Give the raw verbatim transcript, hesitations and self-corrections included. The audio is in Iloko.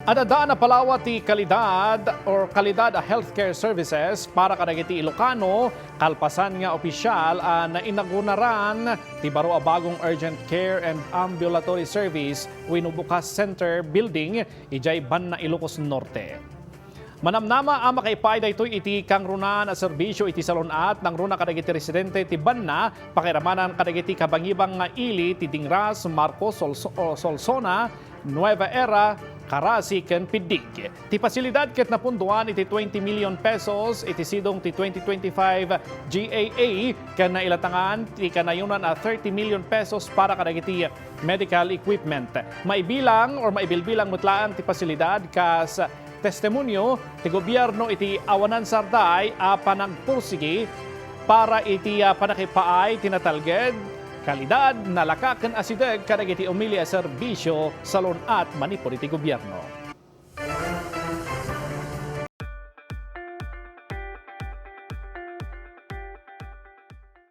Adda a napalawa ti kalidad or kalidad a healthcare services para kadagiti Ilocano, kalpasan nga opisyal a nainauguraran ti baro a bagong Urgent Care and Ambulatory Service wenno BUCAS Center Building idiay Banna, Ilocos Norte. Manamnama a makaipaay daytoy iti kangrunan a serbisio iti salun-at nangruna kadagiti residente ti Banna, pakiramanan kadagiti kabangibang nga ili ti Dingras, Marcos, Solso-, o Solsona, Nueva Era, Carasi ken Piddig. Ti pasilidad ket napundoan iti twenty million pesos iti sidong ti twenty twenty-five G A A ken nailatangan ti kanayonan a thirty million pesos para kadagiti medical equipment. Maibilang or maibilbilang met laeng ti pasilidad kas testimonio ti gobierno iti awanan sarday a panagpursigi para iti, ah, pannakipaay ti natalged, kalidad, nalaka ken asideg kadagiti umili a serbisio salun-at manipud iti gobierno.